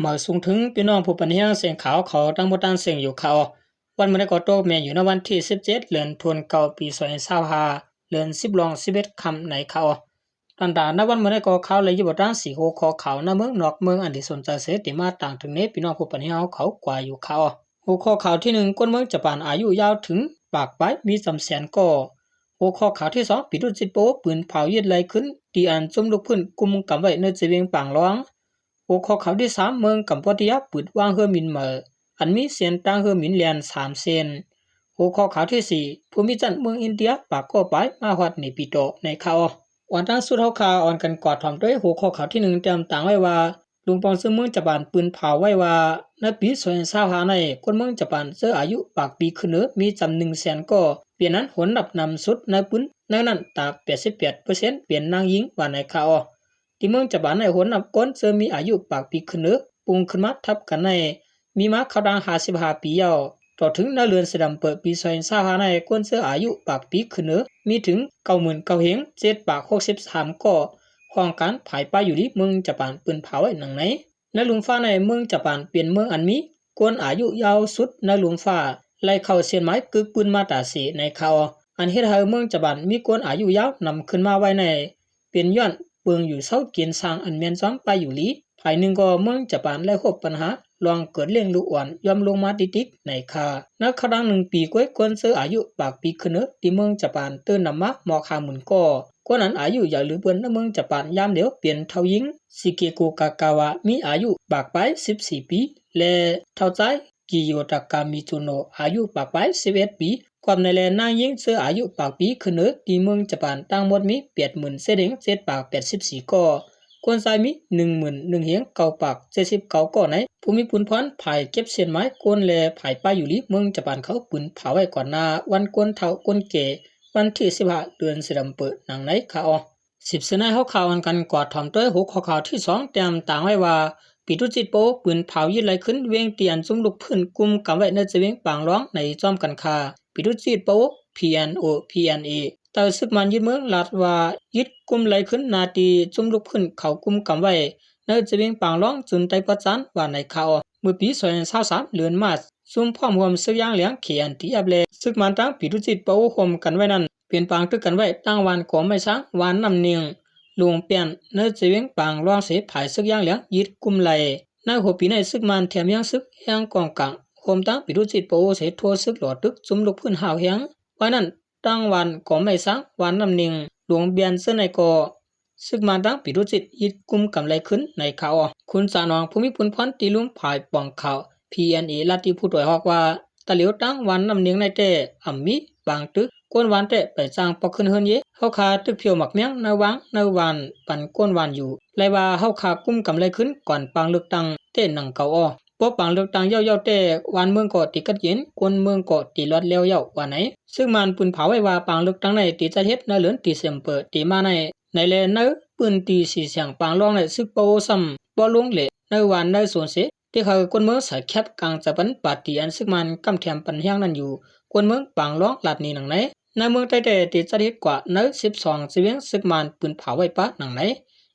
ມາສູງເຖິງພີ່ນ້ອງຜູ້ປັນແຮງແຊງຂ່າວເຮົາທັງໝົດທັງເຊິ່ງຢູ່ຄ່ະເນາະ. ວັນມື້ນີ້ກໍຕົກແມ່ນຢູ່ໃນວັນທີສິບເຈັດ ເດືອນທັນວາ ປີສອງພັນຊາວຫ້າ ເດືອນສິບລອງສິບເອັດຄ່ຳໃນຄ່ະເນາະ. ຕາມໃນວັນມື້ນີ້ກໍຂ່າວລາຍລະອຽດຕາມສີ່ຫົວຂໍ້ຂ່າວໃນເມືອງນອກເມືອງອັນທີ່ສົນໃຈເສຍ ທີ່ມາຕາງເຖິງໃນພີ່ນ້ອງຜູ້ປັນແຮງເຮົາເຂົາກວ່າຢູ່ຄ່ະເນາະ. ຫົວຂໍ້ຂ່າວທີໜຶ່ງ ຄົນເມືອງຈະປານອາຍຸຍາວເຖິງປາກປາຍ ມີຈຳແສນກໍ. ຫົວຂໍ້ຂ່າວທີສອງ ປີຕຸຈິດປະໂອ ປືນເຜົາຍຶດໄລ່ຄືນ ທີ່ອັນຊຸມລຸກຟື້ນກຸມກຳໄວ້ໃນເຈວຽງປາງລອງ. ຫົວຂໍ້ຂ່າວທີສາມ ເມືອງກຳປູເຈຍ ປຶດວາງເຮືອບິນໃໝ່ ອັນມີເສັ້ນທາງເຮືອບິນແລ່ນສາມເສັ້ນ. ຫົວຂໍ້ຂ່າວທີສີ່ ພູມິຈັນເມືອງອິນເດຍປາກກໍປາຍມາຮອດເນປີໂຕໃນຄ່ະເນາະ. ອານຕາມສຸດເຮົາຄ່າ ອອນກັນກວາດຖອມໂດຍຫົວຂໍ້ຂ່າວທີໜຶ່ງ ຕຽມຕາງໄວ້ວ່າ ຫຼວງປອງເຊີງເມືອງຈະປານ ປືນເຜົາໄວ້ວ່າ ໃນປີສອງພັນຊາວຫ້າໃນ ຄົນເມືອງຈະປານເຈີອາຍຸປາກປີຂຶ້ນເໜີ ມີຈຳນວນໜຶ່ງແສນກໍ ເປັນອັນໂຫນນັບນຳສຸດໃນປືນ ໃນນັ້ນຕາແປດສິບແປດເປີເຊັນ ເປັນນາງຍິງ ວ່າໃນຄ່ະເນາະ. ທີ່ເມືອງຈະປານໃນ ໂຫນນັບຄົນເຈີມີອາຍຸປາກປີຂຶ້ນເໜີ ປຸງຂຶ້ນມາທັບກັນໃນ ມີມາເຂົ້າທາງຫ້າສິບຫ້າປີແລ້ວ. ຕໍ່ເຖິງໃນເດືອນເຊັບເຕັມເປີ ປີສອງພັນຊາວຫ້າໃນ ຄົນເຈີອາຍຸປາກປີຂຶ້ນເໜີ ມີເຖິງເກົ້າໝື່ນເກົ້າພັນເຈັດຮ້ອຍຫົກສິບສາມກໍ. ຫ້ອງການຝ່າຍປ້າຍຢູ່ລີເມືອງຈະປານ ປືນເຜົາໄວ້ດັ່ງໃນ. ໃນລຸ່ມຟ້າໃນ ເມືອງຈະປານເປັນເມືອງອັນມີຄົນອາຍຸຍາວສຸດໃນລຸ່ມຟ້າ ໄລ່ເຂົ້າເສັ້ນໝາຍກຶກປືນມາຕາສີ່ໃນຄ່ະເນາະ. ອັນເຮັດໃຫ້ເມືອງຈະປານມີຄົນອາຍຸຍາວນຳຂຶ້ນມາໄວ້ໃນ ເປັນຍ້ອນເບິ່ງຢູ່ເສົາເກນຊ່າງອັນແມ່ນຈອມປ້າຍຢູ່ລີ. ຝ່າຍໜຶ່ງກໍ ເມືອງຈະປານໄດ້ພົບບັນຫາ ລອງເກີດລ້ຽງລູກອ່ອນຍ່ອມລົງມາຕິກໆໃນຄ່ະ. ໃນເຂົ້າທາງໜຶ່ງປີກວ່າ ຄົນເຈີອາຍຸປາກປີຂຶ້ນເໜີ ທີ່ເມືອງຈະປານເຕີນນຳມາໝອກຫ້າໝື່ນກໍ. ຄົນອັນອາຍຸໃຫຍ່ຫຼືເບິ່ນໃນເມືອງຈະປານຍາມດຽວ ເປັນເຖົ້າຍິງ ຊິເກໂກ ກາກາວະ ມີອາຍຸປາກປາຍສິບສີ່ປີ ແລະ ເຖົ້າຊາຍ ກິໂຍຕາກາ ມິໂຈໂນ ອາຍຸປາກປາຍສິບເອັດປີ. ກວມໃນແລນາງຍິງເຈີອາຍຸປາກປີຂຶ້ນເໜີ ທີ່ເມືອງຈະປານ ທັງໝົດມີແປດໝື່ນເຈັດພັນເຈັດຮ້ອຍແປດສິບສີ່ກໍ. ຄົນຊາຍມີໜຶ່ງໝື່ນໜຶ່ງພັນເກົ້າຮ້ອຍເຈັດສິບເກົ້າກໍໃນ. ຜູ້ມີບຸນພອນຝ່າຍເກັບເສັ້ນໝາຍຄົນ ແລະ ຝ່າຍປ້າຍຢູ່ລີເມືອງຈະປານເຂົາ ປືນເຜົາໄວ້ກ່ອນໜ້າວັນຄົນເຖົ້າຄົນແກ່ ວັນທີສິບຫ້າເດືອນເຊັບເຕັມເປີ ດັ່ງໃນຄ່ະເນາະ. ສິບເຊນໃນເຮົາຂ່າວອັນກັນກວາດຖອມໂດຍຫົວຂໍ້ຂ່າວທີສອງ ຕຽມຕາງໄວ້ວ່າ ປີຕຸຈິດປະໂອ ປືນເຜົາຍຶດໄລ່ຄືນວຽງ ທີ່ອັນຊຸມລຸກຟື້ນກຸມກຳໄວ້ໃນເຈວຽງປາງລອງໃນ ພ້ອມກັນຄ່ະ. ປີຕຸຈິດປະໂອ ພີເອັນໂອ ພີເອັນເອ ໃຕ້ສຶກມານຍຶດເມືອງ ລັດວ່າຍຶດກຸມໄລ່ຄືນນາທີ່ຊຸມລຸກຟື້ນເຂົາກຸມກຳໄວ້ ໃນເຈວຽງປາງລອງ ຈຸນໄຕປະຈານ ວ່າໃນຄ່ະເນາະ. ເມື່ອປີສອງພັນຊາວສາມ ເດືອນມາດ ຊຸມພ້ອມຮ່ວມເຊິ່ງຢ່າງແຫຼງ ເຄເອັນທີເອັຟ ແລະ ຊຶກມານທາງປີຕຸຈິດປະໂອ ຮ່ວມກັນໄວ້ນັ້ນ ເປັນປາງຕຶກກັນໄວ້ ທາງບ້ານກໍໄມ້ຊ້າງ ບ້ານນ້ຳເໜັງ ໂລງແປ້ນ ໃນເຈວຽງປາງລອງເສ ຝ່າຍຊຶກຢ່າງແຫຼງຍຶດກຸມໄລ່. ໃນຫົວປີໃນ ຊຶກມານແຖມແຮງຊຶກແຮງກອງກາງ ຮ່ວມທັງປີຕຸຈິດປະໂອເສ ໂທຊຶກຫຼໍ່ຕຶກຊຸມລຸກຟື້ນຫ້າວແຮງ. ໄວ້ນັ້ນ ທາງບ້ານກໍໄມ້ຊ້າງ ບ້ານນ້ຳເໜັງ ໂລງແປ້ນເຊີນໃນກໍ ຊຶກມານທາງປີຕຸຈິດຍຶດກຸມກຳໄລ່ຄືນໃນຄ່ະເນາະ. ຄຸນຈານອງ ຜູ້ມີບຸນພອນທີ່ລຸ່ມຝ່າຍປ້ອງຂ່າວ ພີເອັນເອ ລັດທີ່ຜູ້ຕວຍຮອກວ່າ ຕາຫຼຽວທາງບ້ານນ້ຳເໜັງໃນແຕ່ອຳມີບາງຕຶກ ຄົນບ້ານແຕ່ໄປຈ້າງປອກຂຶ້ນເຮືອນເຢ ເຮົາຂ້າຕຶກຜຽວໝາກແມງໃນວັງໃນບ້ານປັນຄົນບ້ານຢູ່ ແລະວ່າເຮົາຂ້າກຸມກຳໄລ່ຄືນກ່ອນປາງເລືອກຕັ້ງແຕ່ໜັງເກົ່າເນາະ. ພໍປາງເລືອກຕັ້ງແລ້ວໆແຕ່ ບ້ານເມືອງກໍຕິກັດເຢັນ ຄົນເມືອງກໍຕິລອດແລ້ວເຍົາ ວ່າໃນ. ຊຶກມານປືນເຜົາໄວ້ວ່າ ປາງເລືອກຕັ້ງໃນ ຕິຈັດເຮັດໃນເດືອນຕິເຊັມເປີ ທີ່ມາໃນ ໃນແລໃນພື້ນທີ່ສີແສງປາງລອງ ແລະ ຊຶກປະໂອຊ້ຳບໍ່ລົງແລະ ໃນບ້ານໃນໂຊນເສ ທີ່ເຂົາຄົນເມືອງສາຍແຄບກາງຈະປັນປາຕີ ອັນຊຶກມານກຳແຖມປັນແຮງນັ້ນຢູ່ ຄົນເມືອງປາງລອງລັດນີ້ໜັງໃນ. ໃນເມືອງໃຕ້ແຕ່ ທີ່ຈັດເຮັດກວ່າໃນສິບສອງເຈວຽງ ຊຶກມານປືນເຜົາໄວ້ປະໜັງໃນ.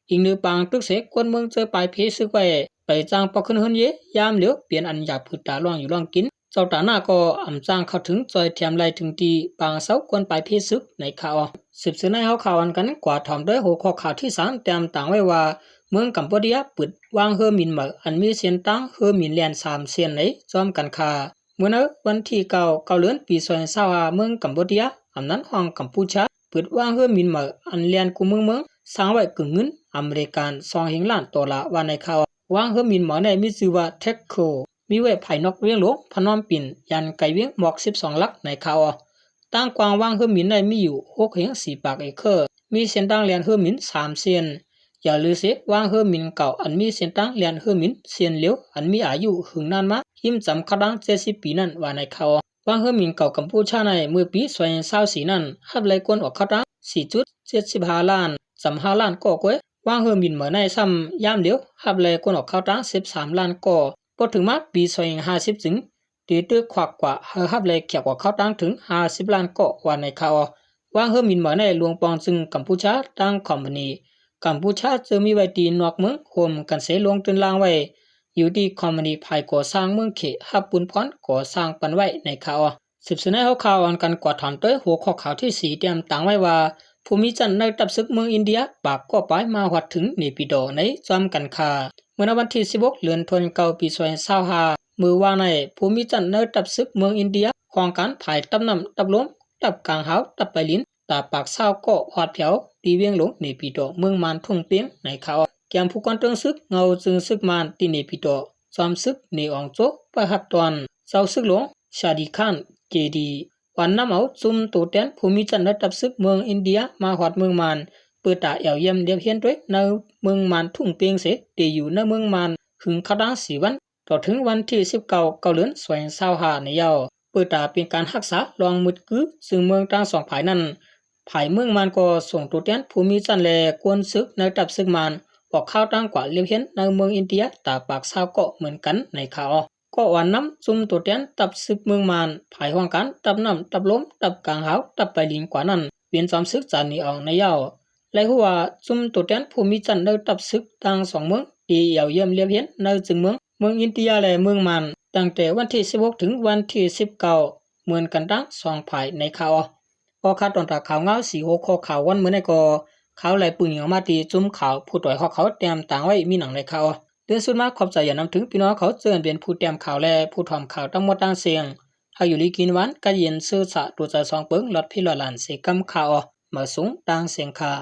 ອີງເໜືອປາງຕຶກເສ ຄົນເມືອງເຈີປາຍເພຊຶກໄວ້ ໄປຈ້າງປອກຂຶ້ນເຮືອນເຢ ຍາມຫຼຽວ ປ່ຽນອັນຢາກຜືດຕາລ້ອງຢູ່ລ້ອງກິນ ເຈົ້າຕາໜ້າກໍອຳຈ້າງເຂົ້າເຖິງ ຊ່ອຍແຖມໄລ່ເຖິງທີ່ ປາງເຊົາຄວນປາຍເພຊຶກໃນຄ່ະເນາະ. ສືບເສຍໃນເຮົາຂ່າວອັນກັນກວາດຖອມໂດຍຫົວຂໍ້ຂ່າວທີສາມ ຕຽມຕາງໄວ້ວ່າ ເມືອງກຳປູເຈຍ ປຶດວາງເຮືອບິນໃໝ່ ອັນມີເສັ້ນທາງເຮືອບິນແລ່ນສາມເສັ້ນໃນ ພ້ອມກັນຄ່ະ. ເມື່ອໃນວັນທີເກົ້າ ເກົ້າເດືອນ ປີສອງພັນຊາວຫ້າ ເມືອງກຳປູເຈຍ ອຳນານຮອງກຳປູເຈຍ ປຶດວາງເຮືອບິນໃໝ່ ອັນແລ່ນຄູ່ເມືອງເມືອງ ສ້າງໄວ້ເກີນເງິນອາເມລິກັນສອງແຫ່ງລ້ານໂຕລາ ວ່າໃນຄ່ະ. ວາງເຮືອບິນໃໝ່ໃນມີຊື່ວ່າ Tactical ມີໄວ້ພາຍນອກວຽງຫຼວງພະນົມເປັນ ຢ້ານໄກວຽງໝອກສິບສອງຫຼັກໃນຄ່ະ. ທາງກວ້າງວາງເຮືອບິນໃນມີຢູ່ຫົກແຫ່ງສີ່ປາກເອເຄີ ມີເສັ້ນທາງແລ່ນເຮືອບິນສາມເສັ້ນ. ຢ່າລືເສ ວາງເຮືອບິນເກົ່າ ອັນມີເສັ້ນທາງແລ່ນເຮືອບິນເສັ້ນຫຼຽວ ອັນມີອາຍຸເຫິງນານມາ ຮີມຈຳເຂົ້າທາງເຈັດສິບປີນັ້ນ ວ່າໃນຄ່ະ. ວາງເຮືອບິນເກົ່າກຳປູເຈຍໃນ ເມື່ອປີສອງພັນຊາວສີ່ນັ້ນ ຮັບໄລ່ຄົນອອກເຂົ້າທາງສີ່ຈຸດເຈັດສິບຫ້າລ້ານ ຈຳຫ້າລ້ານກໍກວ່າ. ວາງເຮືອບິນໃໝ່ໃນຊ້ຳຍາມດຽວ ຮັບໄລ່ຄົນອອກເຂົ້າທາງສິບສາມລ້ານກໍ. ພໍເຖິງມາປີສອງພັນຫ້າສິບຈຶ່ງ ຕີຕຶກຄວັກກວ່າໃຫ້ຮັບໄລ່ແຂກອອກເຂົ້າທາງເຖິງຫ້າສິບລ້ານກໍ ວ່າໃນຄ່ະ. ວາງເຮືອບິນໃໝ່ໃນ ຫຼວງປອງເຊີງກຳປູເຈຍ ທາງຄອມພານີກຳປູເຈຍ ເຈີມີໄວ້ທີ່ນອກເມືອງ ໂຮມກັນເສ ລົງເຕີນລ່າງໄວ້ ຢູ່ທີ່ຄອມພານີຝ່າຍກໍ່ສ້າງເມືອງເຂ ຮັບບຸນພອນກໍ່ສ້າງປັນໄວ້ໃນຂ່າວ. ສືບສະເໜີຫົວຂ່າວ ເຮົາກັນກວດຖອນໂດຍຫົວຂໍ້ຂ່າວທີສີ່ ຕຽມຕາງໄວ້ວ່າ ຜູ້ມີຊັ້ນໃນທັບເສິກເມືອງອິນເດຍ ປາກກໍປາຍມາຮອດເຖິງເນປີດໍໃນຈອມກັນຄ່າ. ເມື່ອໃນວັນທີສິບຫົກ ເດືອນທັນວາ ປີສອງພັນຊາວຫ້າ ມື້ວານນີ້ ຜູ້ມີຊັ້ນໃນທັບເສິກເມືອງອິນເດຍ ຫ້ອງການຝ່າຍທັບນ້ຳ, ທັບລົມ, ທັບກາງຫາວ, ທັບປາຍລິນ ຕາປາກຊາວກໍຮອດແຖວທີ່ວຽງຫຼວງເນປີດໍ ເມືອງມານທຸ່ງເປງໃນຂ່າວ. ກຽມຜູ້ກອນເທິງເສິກເງົາຈຶ່ງເສິກມານທີ່ເນປີດໍ ຈອມເສິກເນອອງໂຈ ປະຮັບຕອນ ເຈົ້າເສິກຫຼວງ ຊາດີຄານ ເຈດີ ອວນນຳເອົາຊຸມໂຕແທນຜູ້ມີຊັ້ນໃນທັບເສິກເມືອງອິນເດຍມາຮອດເມືອງມານ ເປີດຕາແອວຢ້ຽມລຽບຮຽນໂດຍໃນເມືອງມານທຸ່ງເປງເສ ທີ່ຢູ່ໃນເມືອງມານຫຶງຄາວດາງສີ່ວັນ ຕໍ່ເຖິງວັນທີສິບເກົ້າ ເກົ້າເດືອນ ສອງພັນຊາວຫ້ານີ້ແລ້ວ ເປີດຕາເປັນການຮັກສາລອງມືດກື ຊຶ່ງເມືອງທັງສອງຝ່າຍນັ້ນ ຝ່າຍເມືອງມານກໍສົ່ງໂຕແທນຜູ້ມີຊັ້ນ ແລະ ກວນເສິກໃນທັບເສິກມານ ອອກຂ່າວຕ່າງກວ່າລຽບຮຽນໃນເມືອງອິນເດຍ ຕາປາກຊາວກໍເໝືອນກັນໃນຂ່າວ. ກໍອວນນຳຊຸມໂຕແທນທັບເສິກເມືອງມານ ຝ່າຍຫ້ອງການທັບນ້ຳ, ທັບລົມ, ທັບກາງຫາວ, ທັບປາຍລິນກວ່ານັ້ນ ເປັນຈອມເສິກຈານເນອອງໃນເຈົ້າ. ໄດ້ຮູ້ວ່າ ຊຸມໂຕແທນຜູ້ມີຊັ້ນໃນທັບເສິກທັງສອງເມືອງ ທີ່ແອວຢ້ຽມລຽບຮຽນໃນຈຶ່ງເມືອງ ເມືອງອິນເດຍ ແລະ ເມືອງມານ ຕັ້ງແຕ່ວັນທີສິບຫົກ ເຖິງວັນທີສິບເກົ້າ ເໝືອນກັນທັງສອງຝ່າຍໃນຂ່າວ. ກໍຄາດຕອນຕາຂ່າວງາວສີ່ຫົວຂໍ້ຂ່າວວັນມື້ນີ້ກໍ ຂ່າວໄລ່ປຶງຫຍັງມາທີ່ຊຸມຂ່າວຜູ້ຕອຍຮອກເຂົາຕຽມຕາງໄວ້ມີຫຍັງໃນຂ່າວ. ໂດຍສຸດມາຂອບໃຈຢ່ານຳເຖິງພີ່ນ້ອງເຂົາ ເຊິ່ງເປັນຜູ້ຕຽມຂ່າວ ແລະ ຜູ້ຖອມຂ່າວທັງໝົດທັງເຊິ່ງ ໃຫ້ຢູ່ດີກິນຫວານ ກະເຢັນຊື່ສະ ໂຕໃຈສອງເປິງ ລອດພີລອດຫຼານເສກຳຄ່າ. ມາສູງຕ່າງເສັງຄ່າ.